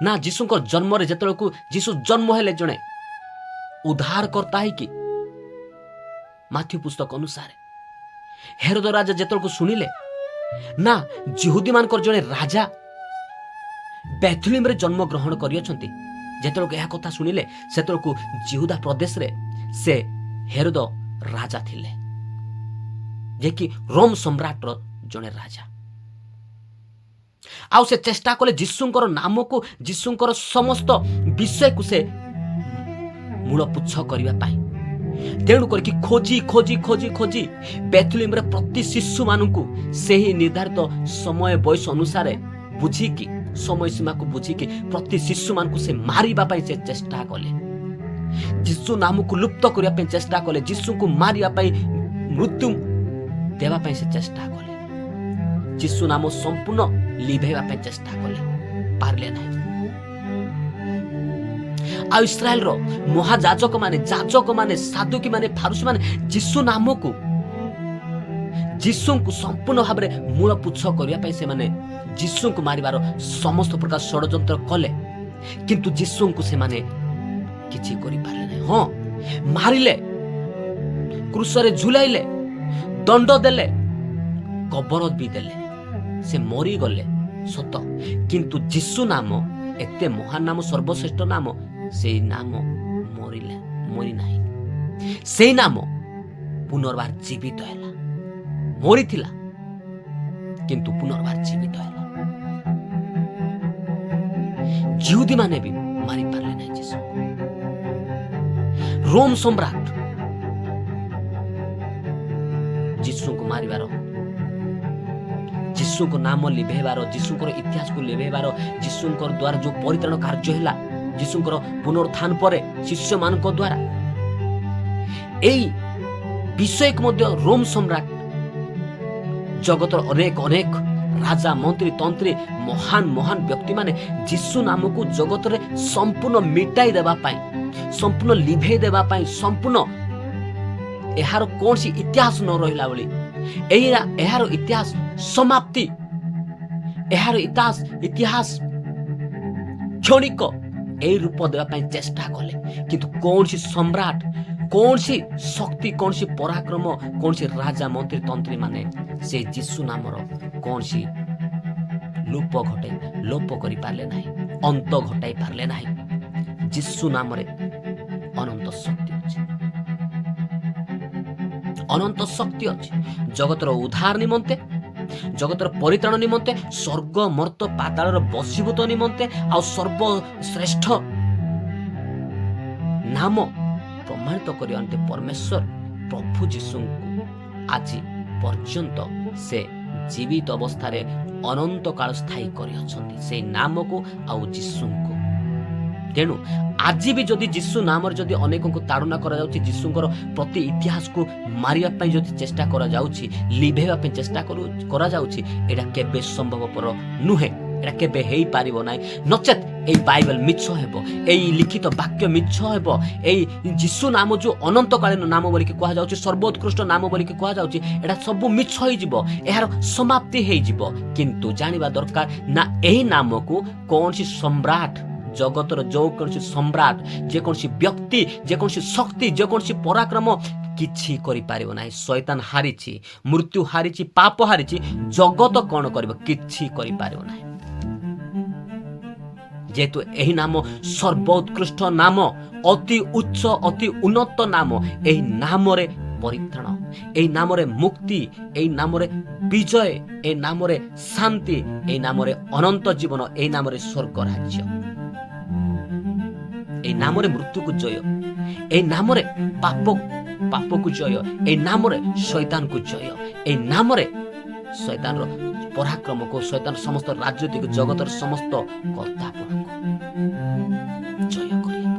A: ନା, ଯୀଶୁଙ୍କ ଜନ୍ମରେ ଯେତେବେଳକୁ ଯୀଶୁ ଜନ୍ମ ହେଲେ ଜଣେ ଉଦ୍ଧାରକର୍ତ୍ତା ହେଇକି, ମାଥ୍ୟୁ ପୁସ୍ତକ ଅନୁସାରେ, ହେରୋଦ ରାଜା ଯେତେବେଳକୁ ଶୁଣିଲେ ନା ଯିହୁଦୀମାନଙ୍କର ଜଣେ ରାଜା ବେଥଲିମରେ ଜନ୍ମ ଗ୍ରହଣ କରିଅଛନ୍ତି, ଯେତେବେଳକୁ ଏହା କଥା ଶୁଣିଲେ, ସେତେବେଳକୁ ଜିହୁଦା ପ୍ରଦେଶରେ ସେ ହେରୋଦ ରାଜା ଥିଲେ, ଯିଏକି ରୋମ ସମ୍ରାଟର ଜଣେ ରାଜା। ଆଉ ସେ ଚେଷ୍ଟା କଲେ ଯୀଶୁଙ୍କର ନାମକୁ, ଯୀଶୁଙ୍କର ସମସ୍ତ ବିଷୟକୁ ସେ ମୂଳପୋଛ କରିବା ପାଇଁ। ତେଣୁ କରିକି ଖୋଜି ଖୋଜି ଖୋଜି ଖୋଜି ବେଥଲିମରେ ପ୍ରତି ଶିଶୁମାନଙ୍କୁ ସେହି ନିର୍ଦ୍ଧାରିତ ସମୟ ବୟସ ଅନୁସାରେ ବୁଝିକି, ସମୟ ସୀମାକୁ ବୁଝିକି ପ୍ରତି ଶିଶୁମାନଙ୍କୁ ସେ ମାରିବା ପାଇଁ ସେ ଚେଷ୍ଟା କଲେ। ଯୀଶୁ ନାମକୁ ଲୁପ୍ତ କରିବା ପାଇଁ ଚେଷ୍ଟା କଲେ। ଯୀଶୁଙ୍କୁ ମାରିବା ପାଇଁ, ମୃତ୍ୟୁ ଦେବା ପାଇଁ ସେ ଚେଷ୍ଟା କଲେ। ଯୀଶୁ ନାମ ସମ୍ପୂର୍ଣ୍ଣ ଲିଭେଇବା ପାଇଁ ଚେଷ୍ଟା କଲେ, ପାରିଲେ ନାହିଁ। ଆଉ ଇସ୍ରାଏଲର ମହାଯାଜକ ମାନେ, ଯାଜକ ମାନେ, ସାଦୁକୀ ମାନେ, ଫାରୁସୀ ମାନେ ଯୀଶୁ ନାମକୁ, ଯୀଶୁଙ୍କୁ ସମ୍ପୂର୍ଣ୍ଣ ଭାବରେ ମୂଳ ପୁଚ୍ଛ କରିବା ପାଇଁ ସେମାନେ ଯୀଶୁଙ୍କୁ ମାରିବାର ସମସ୍ତ ପ୍ରକାର ଷଡ଼ଯନ୍ତ୍ର କଲେ। କିନ୍ତୁ ଯୀଶୁଙ୍କୁ ସେମାନେ କିଛି କରିପାରିଲେ ନାହିଁ। ହଁ, ମାରିଲେ, କ୍ରୁଶରେ ଝୁଲାଇଲେ, ଦଣ୍ଡ ଦେଲେ, କବର ବି ଦେଲେ, ସେ ମରିଗଲେ ସତ, କିନ୍ତୁ ଯୀଶୁ ନାମ ଏତେ ମହାନ ନାମ, ସର୍ବଶ୍ରେଷ୍ଠ ନାମ, ସେଇ ନାମ ମରିଲା ମରି ନାହିଁ। ସେଇ ନାମ ପୁନର୍ବାର ଜୀବିତ ହେଲା। ମରିଥିଲା, କିନ୍ତୁ ପୁନର୍ବାର ଜୀବିତ ହେଲା। ଯିହୁଦୀମାନେ ବି ମାରିପାରିଲେ ନାହିଁ ଯୀଶୁ। ରୋମ ସମ୍ରାଟ ଯୀଶୁଙ୍କୁ ମାରିବାର, ଯୀଶୁଙ୍କ ନାମ ଲିଭେଇବାର, ଯୀଶୁଙ୍କର ଇତିହାସକୁ ଲିଭେଇବାର, ଯୀଶୁଙ୍କର ଦ୍ୱାରା ଯୋଉ ପରିତ୍ରାଣ କାର୍ଯ୍ୟ ହେଲା ଯୀଶୁଙ୍କର ପୁନରୁତ୍ଥାନ ପରେ ଶିଷ୍ୟମାନଙ୍କ ଦ୍ୱାରା, ଏଇ ବିଷୟକୁ ମଧ୍ୟ ରୋମ ସମ୍ରାଟ, ଜଗତର ଅନେକ ଅନେକ ରାଜା, ମନ୍ତ୍ରୀ, ତନ୍ତ୍ରୀ, ମହାନ ମହାନ ବ୍ୟକ୍ତିମାନେ ଯୀଶୁ ନାମକୁ ଜଗତରେ ସମ୍ପୂର୍ଣ୍ଣ ମିଟାଇ ଦେବା ପାଇଁ, ସମ୍ପୂର୍ଣ୍ଣ ଲିଭେଇ ଦେବା ପାଇଁ, ସମ୍ପୂର୍ଣ୍ଣ ଏହାର କୌଣସି ଇତିହାସ ନ ରହିଲା ଭଳି, ଏଇ ଏହାର ଇତିହାସ ସମାପ୍ତି, ଏହାର ଇତିହାସ କ୍ଷଣିକ, ଏଇ ରୂପ ଦେବା ପାଇଁ ଚେଷ୍ଟା କଲେ। କିନ୍ତୁ କୌଣସି ସମ୍ରାଟ, କୌଣସି ଶକ୍ତି, କୌଣସି ପରାକ୍ରମ, କୌଣସି ରାଜା, ମନ୍ତ୍ରୀ, ତନ୍ତ୍ରୀ ମାନେ ସେ ଯୀଶୁ ନାମର କୌଣସି ଲୋପ କରିପାରିଲେ ନାହିଁ, ଅନ୍ତ ଘଟାଇ ପାରିଲେ ନାହିଁ। ଯୀଶୁ ନାମରେ ଅନନ୍ତ ଶକ୍ତି ଅଛି, ଅନନ୍ତ ଶକ୍ତି ଅଛି ଜଗତର ଉଦ୍ଧାର ନିମନ୍ତେ, ଜଗତର ପରିତ୍ରାଣ ନିମନ୍ତେ, ସ୍ୱର୍ଗ ମର୍ତ୍ତ ପାତାଳର ବଶୀଭୂତ ନିମନ୍ତେ, ଆଉ ସର୍ବଶ୍ରେଷ୍ଠ ନାମ ପ୍ରମାଣିତ କରିବା ନିମନ୍ତେ ପରମେଶ୍ୱର ପ୍ରଭୁ ଯୀଶୁଙ୍କୁ ଆଜି ପର୍ଯ୍ୟନ୍ତ ସେ ଜୀବିତ ଅବସ୍ଥାରେ ଅନନ୍ତ କାଳ ସ୍ଥାୟୀ କରିଅଛନ୍ତି, ସେଇ ନାମକୁ ଆଉ ଯୀଶୁଙ୍କୁ। ତେଣୁ ଆଜି ବି ଯଦି ଯୀଶୁ ନାମରେ ଯଦି ଅନେକଙ୍କୁ ତାଡ଼ନା କରାଯାଉଛି, ଯୀଶୁଙ୍କର ପ୍ରତି ଇତିହାସକୁ ମାରିବା ପାଇଁ ଯଦି ଚେଷ୍ଟା କରାଯାଉଛି, ଲିଭେଇବା ପାଇଁ ଚେଷ୍ଟା କରାଯାଉଛି, ଏଇଟା କେବେ ସମ୍ଭବପର ନୁହେଁ। ଏଇଟା କେବେ ହେଇପାରିବ ନାହିଁ। ନଚେତ୍ ଏଇ ବାଇବେଲ ମିଛ ହେବ, ଏଇ ଲିଖିତ ବାକ୍ୟ ମିଛ ହେବ। ଏଇ ଯୀଶୁ ନାମ ଯେଉଁ ଅନନ୍ତକାଳୀନ ନାମ ବୋଲିକି କୁହାଯାଉଛି, ସର୍ବୋତ୍କୃଷ୍ଟ ନାମ ବୋଲିକି କୁହାଯାଉଛି, ଏଇଟା ସବୁ ମିଛ ହେଇଯିବ, ଏହାର ସମାପ୍ତି ହେଇଯିବ। କିନ୍ତୁ ଜାଣିବା ଦରକାର ନା, ଏହି ନାମକୁ କୌଣସି ସମ୍ରାଟ, ଜଗତର ଯେକୌଣସି ସମ୍ରାଟ, ଯେକୌଣସି ବ୍ୟକ୍ତି, ଯେକୌଣସି ଶକ୍ତି, ଯେକୌଣସି ପରାକ୍ରମ କିଛି କରିପାରିବ ନାହିଁ। ଶୈତାନ ହାରିଛି, ମୃତ୍ୟୁ ହାରିଛି, ପାପ ହାରିଛି, ଜଗତ କ'ଣ କରିବ? କିଛି କରିପାରିବ ନାହିଁ। ଯେହେତୁ ଏହି ନାମ ସର୍ବୋତ୍କୃଷ୍ଟ ନାମ, ଅତି ଉଚ୍ଚ, ଅତି ଉନ୍ନତ ନାମ। ଏହି ନାମରେ ପରିତ୍ରାଣ, ଏହି ନାମରେ ମୁକ୍ତି, ଏହି ନାମରେ ବିଜୟ, ଏହି ନାମରେ ଶାନ୍ତି, ଏହି ନାମରେ ଅନନ୍ତ ଜୀବନ, ଏହି ନାମରେ ସ୍ୱର୍ଗ ରାଜ୍ୟ, ଏହି ନାମରେ ମୃତ୍ୟୁକୁ ଜୟ, ଏହି ନାମରେ ପାପକୁ ଜୟ, ଏହି ନାମରେ ଶୈତାନକୁ ଜୟ, ଏହି ନାମରେ ଶୈତାନର ପରାକ୍ରମକୁ, ଶୈତାନ ସମସ୍ତ ରାଜନୈତିକ ଜଗତର ସମସ୍ତ କର୍ତ୍ତାପଣକୁ ଜୟ କରିହେବ।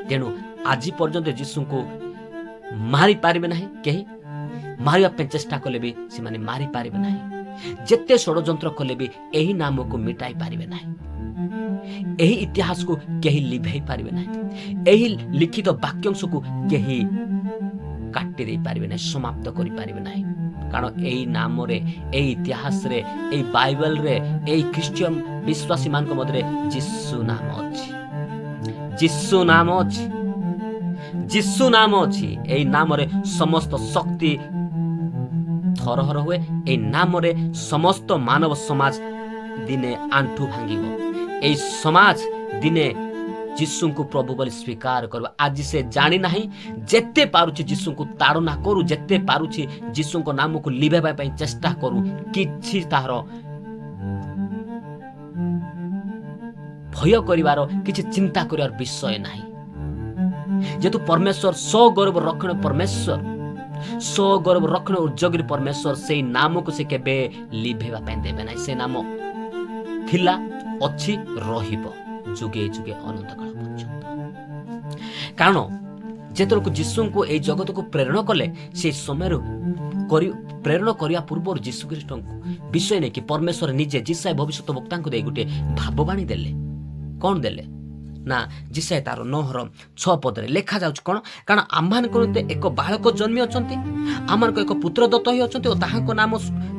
A: ତେଣୁ ଆଜି ପର୍ଯ୍ୟନ୍ତ ଯୀଶୁଙ୍କୁ ମାରିପାରିବେ ନାହିଁ କେହି। ମାରିବା ପାଇଁ ଚେଷ୍ଟା କଲେ ବି ସେମାନେ ମାରିପାରିବେ ନାହିଁ। ଯେତେ ଷଡ଼ଯନ୍ତ୍ର କଲେ ବି ଏହି ନାମକୁ ମିଟାଇ ପାରିବେ ନାହିଁ। ଏହି ଇତିହାସକୁ କେହି ଲିଭେଇ ପାରିବେ ନାହିଁ। ଏହି ଲିଖିତ ବାକ୍ୟାଂଶକୁ କେହି କାଟି ଦେଇପାରିବେ ନାହିଁ, ସମାପ୍ତ କରିପାରିବେ ନାହିଁ। କାରଣ ଏଇ ନାମରେ, ଏଇ ଇତିହାସରେ, ଏଇ ବାଇବେଲରେ, ଏଇ ଖ୍ରୀଷ୍ଟୀୟ ବିଶ୍ୱାସୀମାନଙ୍କ ମଧ୍ୟରେ ଯୀଶୁ ନାମ ଅଛି, ଯୀଶୁ ନାମ ଅଛି, ଯୀଶୁ ନାମ ଅଛି। ଏଇ ନାମରେ ସମସ୍ତ ଶକ୍ତି ଥରହର ହୁଏ। ଏଇ ନାମରେ ସମସ୍ତ ମାନବ ସମାଜ ଦିନେ ଆଣ୍ଠୁ ଭାଙ୍ଗିବ। ଏଇ ସମାଜ ଦିନେ ଯୀଶୁଙ୍କୁ ପ୍ରଭୁ ବୋଲି ସ୍ୱୀକାର କରିବ। ଆଜି ସେ ଜାଣି ନାହିଁ। ଯେତେ ପାରୁଛି ଯୀଶୁଙ୍କୁ ତାଡ଼ନା କରୁ, ଯେତେ ପାରୁଛି ଯୀଶୁଙ୍କ ନାମକୁ ଲିଭାଇବା ପାଇଁ ଚେଷ୍ଟା କରୁ, କିଛି ତାହାର ଭୟ କରିବାର, କିଛି ଚିନ୍ତା କରିବାର ବିଷୟ ନାହିଁ। ଯେହେତୁ ପରମେଶ୍ୱର ସଗୌରବ ରକ୍ଷଣ ପରମେଶ୍ୱର, ସଗୌରବ ରକ୍ଷଣ ଉଦ୍ଯୋଗୀ ପରମେଶ୍ୱର, ସେଇ ନାମକୁ ସେ କେବେ ଲିଭେଇବା ପାଇଁ ଦେବେ ନାହିଁ। ସେ ନାମ ଥିଲା, ଅଛି, ରହିବ ଯୁଗେ ଯୁଗେ ଅନନ୍ତ କାଳ ପର୍ଯ୍ୟନ୍ତ। କାରଣ ଯେତେବେଳକୁ ଯୀଶୁଙ୍କୁ ଏଇ ଜଗତକୁ ପ୍ରେରଣ କଲେ, ସେଇ ସମୟରୁ କରି ପ୍ରେରଣ କରିବା ପୂର୍ବରୁ ଯୀଶୁ ଖ୍ରୀଷ୍ଟଙ୍କୁ ବିଷୟ ନେଇକି ପରମେଶ୍ୱର ନିଜେ ଯିଶାଇୟ ଭବିଷ୍ୟତ ବକ୍ତାଙ୍କୁ ଦେଇ ଗୋଟିଏ ଭାବବାଣୀ ଦେଲେ। କ'ଣ ଦେଲେ ନା, ଯିଶାଇୟ ତାର 9ର 6 ପଦରେ ଲେଖାଯାଉଛି କ'ଣ? କାରଣ ଆମ୍ଭମାନଙ୍କ ନିମନ୍ତେ ଏକ ବାଳକ ଜନ୍ମି ଅଛନ୍ତି, ଆମମାନଙ୍କୁ ଏକ ପୁତ୍ର ଦତ୍ତ ହୋଇ ଅଛନ୍ତି ଓ ତାହାଙ୍କ ନାମ,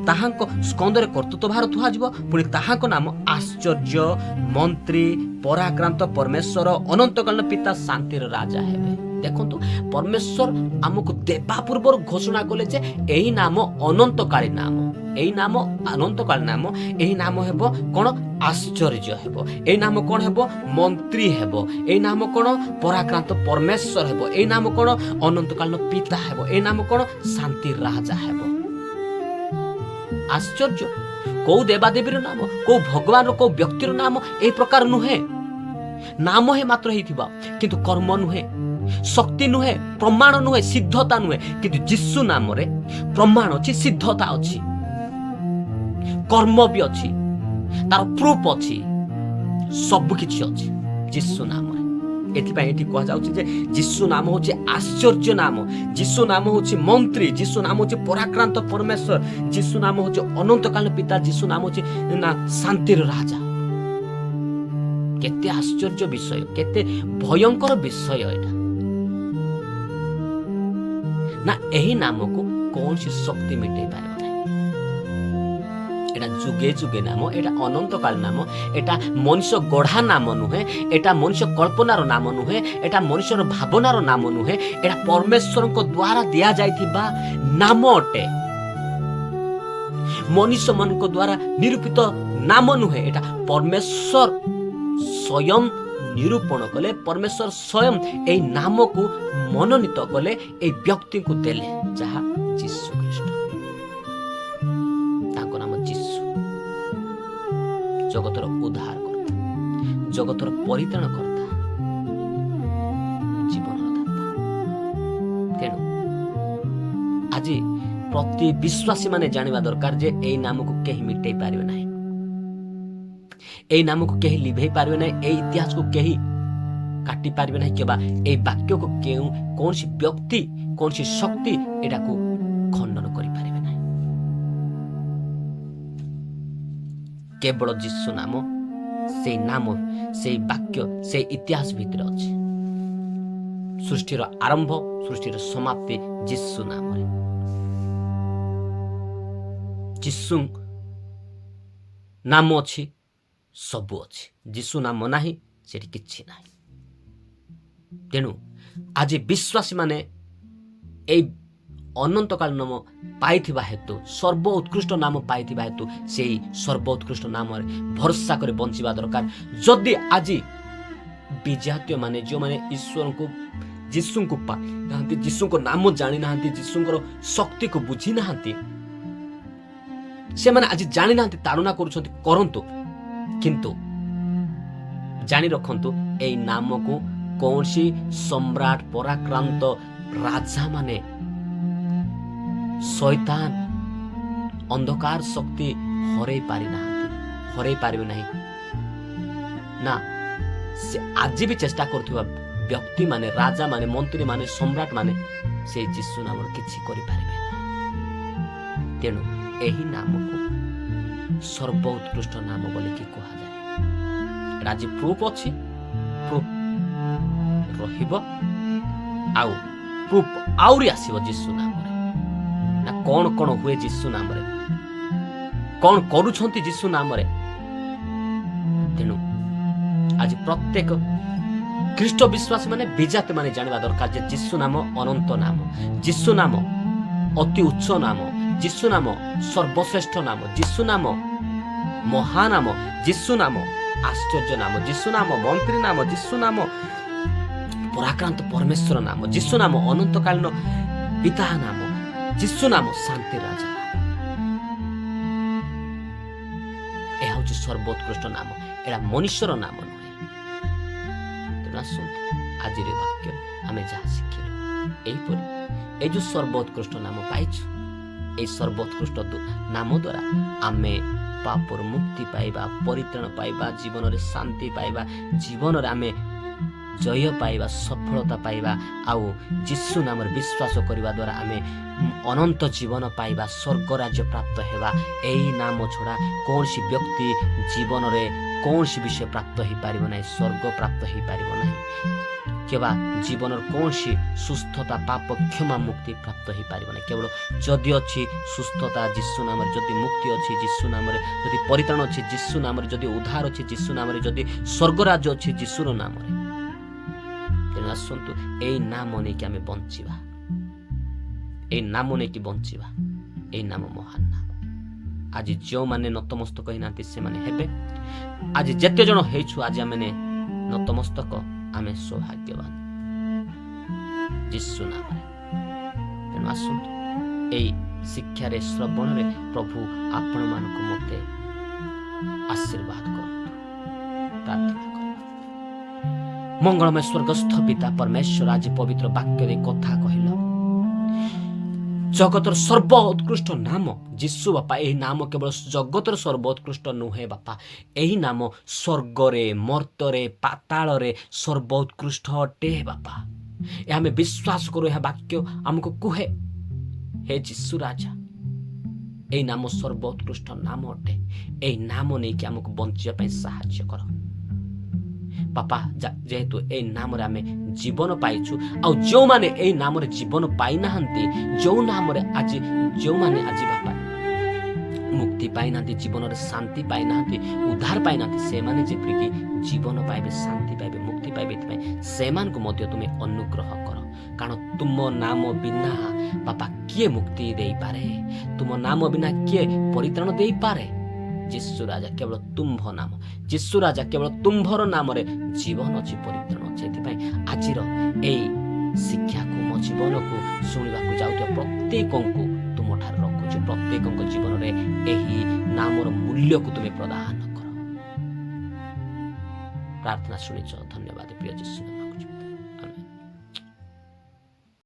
A: ତାହାଙ୍କ ସ୍କନ୍ଧରେ କର୍ତ୍ତୃତ୍ୱ ଭାର ଥୁଆଯିବ। ପୁଣି ତାହାଙ୍କ ନାମ ଆଶ୍ଚର୍ଯ୍ୟ ମନ୍ତ୍ରୀ, ପରାକ୍ରାନ୍ତ ପରମେଶ୍ୱର, ଅନନ୍ତକାଳୀନ ପିତା, ଶାନ୍ତିର ରାଜା ହେବେ। ଦେଖନ୍ତୁ, ପରମେଶ୍ୱର ଆମକୁ ଦେବା ପୂର୍ବରୁ ଘୋଷଣା କଲେ ଯେ ଏହି ନାମ ଅନନ୍ତକାଳୀନ ନାମ, ଏହି ନାମ ଅନନ୍ତକାଳୀନ ନାମ। ଏହି ନାମ ହେବ କ'ଣ? ଆଶ୍ଚର୍ଯ୍ୟ ହେବ। ଏହି ନାମ କ'ଣ ହେବ? ମନ୍ତ୍ରୀ ହେବ। ଏହି ନାମ କ'ଣ? ପରାକ୍ରାନ୍ତ ପରମେଶ୍ୱର ହେବ। ଏହି ନାମ କ'ଣ? ଅନନ୍ତକାଳୀନ ପିତା ହେବ। ଏହି ନାମ କ'ଣ? ଶାନ୍ତି ରାଜା ହେବ। ଆଶ୍ଚର୍ଯ୍ୟ! କୋଉ ଦେବାଦେବୀର ନାମ, କୋଉ ଭଗବାନର, କୋଉ ବ୍ୟକ୍ତିର ନାମ ଏହି ପ୍ରକାର ନୁହେଁ। ନାମ ହିଁ ମାତ୍ର ହେଇଥିବ, କିନ୍ତୁ କର୍ମ ନୁହେଁ, ଶକ୍ତି ନୁହେଁ, ପ୍ରମାଣ ନୁହେଁ, ସିଦ୍ଧତା ନୁହେଁ। କିନ୍ତୁ ଯୀଶୁ ନାମରେ ପ୍ରମାଣ ଅଛି, ସିଦ୍ଧତା ଅଛି, କର୍ମ ବି ଅଛି, ତାର ପ୍ରୁଫ୍ ଅଛି, ସବୁ କିଛି ଅଛି ଯୀଶୁ ନାମରେ। ଏଥିପାଇଁ ଏଠି କୁହାଯାଉଛି ଯେ ଯୀଶୁ ନାମ ହେଉଛି ଆଶ୍ଚର୍ଯ୍ୟ ନାମ, ଯୀଶୁ ନାମ ହେଉଛି ମନ୍ତ୍ରୀ, ଯୀଶୁ ନାମ ହେଉଛି ପରାକ୍ରାନ୍ତ ପରମେଶ୍ୱର, ଯୀଶୁ ନାମ ହେଉଛି ଅନନ୍ତକାଳୀନ ପିତା, ଯୀଶୁ ନାମ ହେଉଛି ନା ଶାନ୍ତିର ରାଜା। କେତେ ଆଶ୍ଚର୍ଯ୍ୟ ବିଷୟ, କେତେ ଭୟଙ୍କର ବିଷୟ ଏଇଟା ନା, ଏହି ନାମକୁ କୌଣସି ଶକ୍ତି ମିଟେଇ ପାରିବ ନାହିଁ। ଏଇଟା ଯୁଗେ ଯୁଗେ ନାମ, ଏଇଟା ଅନନ୍ତକାଳ ନାମ। ଏଇଟା ମଣିଷ ଗଢ଼ା ନାମ ନୁହେଁ, ଏଇଟା ମଣିଷ କଳ୍ପନାର ନାମ ନୁହେଁ, ଏଇଟା ମଣିଷର ଭାବନାର ନାମ ନୁହେଁ। ଏଇଟା ପରମେଶ୍ୱରଙ୍କ ଦ୍ୱାରା ଦିଆଯାଇଥିବା ନାମ ଅଟେ। ମନୁଷ୍ୟମାନଙ୍କ ଦ୍ୱାରା ନିରୂପିତ ନାମ ନୁହେଁ। ଏଇଟା ପରମେଶ୍ୱର ସ୍ୱୟଂ ନିରୂପଣ କଲେ। ପରମେଶ୍ୱର ସ୍ୱୟଂ ଏଇ ନାମକୁ ମନୋନୀତ କଲେ, ଏଇ ବ୍ୟକ୍ତିଙ୍କୁ ଦେଲେ, ଯାହା ଯୀଶୁ ଖ୍ରୀଷ୍ଟ। ତାଙ୍କ ନାମ ଯୀଶୁ, ଜଗତର ଉଦ୍ଧାର କର୍ତ୍ତା, ଜଗତର ପରିତ୍ରାଣ କର୍ତ୍ତା, ଜୀବନର ଦାତା। ତେଣୁ ଆଜି ପ୍ରତି ବିଶ୍ୱାସୀ ମାନେ ଜାଣିବା ଦରକାର ଯେ ଏଇ ନାମକୁ କେହି ମିଟେଇ ପାରିବେ ନାହିଁ। ଏଇ ନାମକୁ କେହି ଲିଭେଇ ପାରିବେ ନାହିଁ, ଏଇ ଇତିହାସକୁ କେହି କାଟି ପାରିବେ ନାହିଁ, କିମ୍ବା ଏଇ ବାକ୍ୟକୁ କେଉଁ କୌଣସି ବ୍ୟକ୍ତି, କୌଣସି ଶକ୍ତି ଏଟାକୁ ଖଣ୍ଡନ କରିପାରିବେ ନାହିଁ। କେବଳ ଯୀଶୁ ନାମ, ସେଇ ନାମ, ସେଇ ବାକ୍ୟ, ସେଇ ଇତିହାସ ଭିତରେ ଅଛି। ସୃଷ୍ଟିର ଆରମ୍ଭ, ସୃଷ୍ଟିର ସମାପ୍ତି ଯୀଶୁ ନାମରେ। ଯୀଶୁ ନାମ ଅଛି, ସବୁ ଅଛି। ଯୀଶୁ ନାମ ନାହିଁ, ସେଠି କିଛି ନାହିଁ। ତେଣୁ ଆଜି ବିଶ୍ୱାସୀମାନେ ଏଇ ଅନନ୍ତକାଳୀନ ନାମ ପାଇଥିବା ହେତୁ, ସର୍ବ ଉତ୍କୃଷ୍ଟ ନାମ ପାଇଥିବା ହେତୁ, ସେଇ ସର୍ବ ଉତ୍କୃଷ୍ଟ ନାମରେ ଭରସା କରି ବଞ୍ଚିବା ଦରକାର। ଯଦି ଆଜି ବିଜାତୀୟମାନେ, ଯେଉଁମାନେ ଈଶ୍ୱରଙ୍କୁ, ଯୀଶୁଙ୍କୁ ପାଇନାହାନ୍ତି, ଯୀଶୁଙ୍କ ନାମ ଜାଣିନାହାନ୍ତି, ଯୀଶୁଙ୍କର ଶକ୍ତିକୁ ବୁଝି ନାହାନ୍ତି, ସେମାନେ ଆଜି ଜାଣିନାହାନ୍ତି, ତାଡ଼ନା କରୁଛନ୍ତି, କରନ୍ତୁ, କିନ୍ତୁ ଜାଣି ରଖନ୍ତୁ, ଏଇ ନାମକୁ କୌଣସି ସମ୍ରାଟ, ପରାକ୍ରାନ୍ତ ରାଜାମାନେ, ଶୈତାନ, ଅନ୍ଧକାର ଶକ୍ତି ହରେଇ ପାରିନାହାନ୍ତି, ହରେଇ ପାରିବେ ନାହିଁ। ନା ସେ ଆଜି ବି ଚେଷ୍ଟା କରୁଥିବା ବ୍ୟକ୍ତିମାନେ, ରାଜାମାନେ, ମନ୍ତ୍ରୀମାନେ, ସମ୍ରାଟମାନେ ସେ ଯୀଶୁ ନାମର କିଛି କରିପାରିବେ ନାହିଁ। ତେଣୁ ଏହି ନାମକୁ ସର୍ବ ଉତ୍କୃଷ୍ଟ ନାମ ବୋଲିକି କୁହାଯାଏ। ଏଇଟା ଆଜି ପ୍ରୁଫ୍ ଅଛି, ପ୍ରୁଫ୍ ରହିବ, ଆଉ ପ୍ରୁଫ୍ ଆହୁରି ଆସିବ ଯୀଶୁ ନାମରେ। ନା କ'ଣ କ'ଣ ହୁଏ ଯୀଶୁ ନାମରେ, କ'ଣ କରୁଛନ୍ତି ଯୀଶୁ ନାମରେ। ତେଣୁ ଆଜି ପ୍ରତ୍ୟେକ ଖ୍ରୀଷ୍ଟ ବିଶ୍ୱାସୀ ମାନେ, ବିଜାତି ମାନେ ଜାଣିବା ଦରକାର ଯେ ଯୀଶୁ ନାମ ଅନନ୍ତ ନାମ, ଯୀଶୁ ନାମ ଅତି ଉଚ୍ଚ ନାମ, ଯୀଶୁ ନାମ ସର୍ବଶ୍ରେଷ୍ଠ ନାମ, ଯୀଶୁ ନାମ ମହାନାମ, ଯୀଶୁ ନାମ ଆଶ୍ଚର୍ଯ୍ୟ ନାମ, ଯୀଶୁ ନାମ ମନ୍ତ୍ରୀ ନାମ, ଯୀଶୁ ନାମ ପରାକ୍ରାନ୍ତ ପରମେଶ୍ୱର ନାମ, ଯୀଶୁ ନାମ ଅନନ୍ତକାଳୀନ ପିତା ନାମ, ଯୀଶୁ ନାମ ଶାନ୍ତି ରାଜା ନାମ। ଏହା ହେଉଛି ସର୍ବୋତ୍କୃଷ୍ଟ ନାମ, ଏଇଟା ମନୁଷ୍ୟର ନାମ ନୁହେଁ। ତେଣୁ ଆସନ୍ତୁ, ଆଜିର ବାକ୍ୟରେ ଆମେ ଯାହା ଶିଖିଲୁ, ଏହିପରି ଏଇ ଯେଉଁ ସର୍ବୋତ୍କୃଷ୍ଟ ନାମ ପାଇଛୁ, ଏଇ ସର୍ବୋତ୍କୃଷ୍ଟ ନାମ ଦ୍ୱାରା ଆମେ ପାପରୁ ମୁକ୍ତି ପାଇବା, ପରିତ୍ରାଣ ପାଇବା, ଜୀବନରେ ଶାନ୍ତି ପାଇବା, ଜୀବନରେ ଆମେ ଜୟ ପାଇବା, ସଫଳତା ପାଇବା। ଆଉ ଯୀଶୁ ନାମରେ ବିଶ୍ୱାସ କରିବା ଦ୍ୱାରା ଆମେ ଅନନ୍ତ ଜୀବନ ପାଇବା, ସ୍ୱର୍ଗ ରାଜ୍ୟ ପ୍ରାପ୍ତ ହେବା। ଏହି ନାମ ଛଡ଼ା କୌଣସି ବ୍ୟକ୍ତି ଜୀବନରେ କୌଣସି ବିଷୟ ପ୍ରାପ୍ତ ହୋଇପାରିବ ନାହିଁ, ସ୍ୱର୍ଗ ପ୍ରାପ୍ତ ହୋଇପାରିବ ନାହିଁ, କିମ୍ବା ଜୀବନର କୌଣସି ସୁସ୍ଥତା, ପାପ କ୍ଷମା, ମୁକ୍ତି ପ୍ରାପ୍ତ ହୋଇପାରିବ ନାହିଁ। କେବଳ ଯଦି ଅଛି ସୁସ୍ଥତା ଯୀଶୁ ନାମରେ, ଯଦି ମୁକ୍ତି ଅଛି ଯୀଶୁ ନାମରେ, ଯଦି ପରିତ୍ରାଣ ଅଛି ଯୀଶୁ ନାମରେ, ଯଦି ଉଦ୍ଧାର ଅଛି ଯୀଶୁ ନାମରେ, ଯଦି ସ୍ୱର୍ଗରାଜ୍ୟ ଅଛି ଯୀଶୁର ନାମରେ। ତେଣୁ ଆସନ୍ତୁ, ଏଇ ନାମ ନେଇକି ଆମେ ବଞ୍ଚିବା, ଏଇ ନାମ ନେଇକି ବଞ୍ଚିବା। ଏଇ ନାମ ମହାନ ନାମ। ଆଜି ଯେଉଁମାନେ ନତମସ୍ତକ ହେଇନାହାନ୍ତି, ସେମାନେ ହେବେ। ଆଜି ଯେତେ ଜଣ ହେଇଛୁ, ଆଜି ଆମେ ନତମସ୍ତକ, ଆମେ ସୌଭାଗ୍ୟବାନ ଯୀଶୁ ନାମରେ। ତେଣୁ ଆସନ୍ତୁ, ଏଇ ଶିକ୍ଷାରେ, ଶ୍ରବଣରେ ପ୍ରଭୁ ଆପଣମାନଙ୍କୁ ମୋତେ ଆଶୀର୍ବାଦ କରନ୍ତୁ। ପ୍ରାର୍ଥନା କରିବା। ମଙ୍ଗଳମୟ ସ୍ୱର୍ଗସ୍ଥ ପିତା ପରମେଶ୍ୱର, ଆଜି ପବିତ୍ର ବାକ୍ୟରେ କଥା କହିଲ, ଜଗତର ସର୍ବ ଉତ୍କୃଷ୍ଟ ନାମ ଯୀଶୁ। ବାପା, ଏହି ନାମ କେବଳ ଜଗତର ସର୍ବୋତ୍କୃଷ୍ଟ ନୁହେଁ ବାପା, ଏହି ନାମ ସ୍ୱର୍ଗରେ, ମର୍ତ୍ତରେ, ପାତାଳରେ ସର୍ବୋତ୍କୃଷ୍ଟ ଅଟେ। ବାପା, ଏହା ଆମେ ବିଶ୍ୱାସ କରୁ, ଏହା ବାକ୍ୟ ଆମକୁ କୁହେ। ହେ ଯୀଶୁ ରାଜା, ଏହି ନାମ ସର୍ବୋତ୍କୃଷ୍ଟ ନାମ ଅଟେ। ଏହି ନାମ ନେଇକି ଆମକୁ ବଞ୍ଚିବା ପାଇଁ ସାହାଯ୍ୟ କର ବାପା। ଯେହେତୁ ଏଇ ନାମରେ ଆମେ ଜୀବନ ପାଇଛୁ, ଆଉ ଯେଉଁମାନେ ଏଇ ନାମରେ ଜୀବନ ପାଇନାହାନ୍ତି, ଯେଉଁ ନାମରେ ଆଜି ଯେଉଁମାନେ ଆଜି ବାପା ମୁକ୍ତି ପାଇନାହାନ୍ତି, ଜୀବନରେ ଶାନ୍ତି ପାଇନାହାନ୍ତି, ଉଦ୍ଧାର ପାଇନାହାନ୍ତି, ସେମାନେ ଯେପରିକି ଜୀବନ ପାଇବେ, ଶାନ୍ତି ପାଇବେ, ମୁକ୍ତି ପାଇବେ, ଏଥିପାଇଁ ସେମାନଙ୍କୁ ମଧ୍ୟ ତୁମେ ଅନୁଗ୍ରହ କର। କାରଣ ତୁମ ନାମ ବିନା ବାପା କିଏ ମୁକ୍ତି ଦେଇପାରେ? ତୁମ ନାମ ବିନା କିଏ ପରିତ୍ରାଣ ଦେଇପାରେ? ଯୀଶୁ ରାଜା, କେବଳ ତୁମ୍ଭ ନାମ, ଯୀଶୁ ରାଜା, କେବଳ ତୁମ୍ଭର ନାମରେ ଜୀବନ ଅଛି, ପରିତ୍ରାଣ ଅଛି। ଏଥିପାଇଁ ଆଜିର ଏଇ ଶିକ୍ଷାକୁ, ମୋ ଜୀବନକୁ ଶୁଣିବାକୁ ଯାଉଥିବା ପ୍ରତ୍ୟେକଙ୍କୁ ତୁମଠାରେ ରଖୁଛି। ପ୍ରତ୍ୟେକଙ୍କ ଜୀବନରେ ଏହି ନାମର ମୂଲ୍ୟକୁ ତୁମେ ପ୍ରଦାନ କର। ପ୍ରାର୍ଥନା ଶୁଣିଛ, ଧନ୍ୟବାଦ ପ୍ରିୟ ଯୀଶୁ ନାମରେ।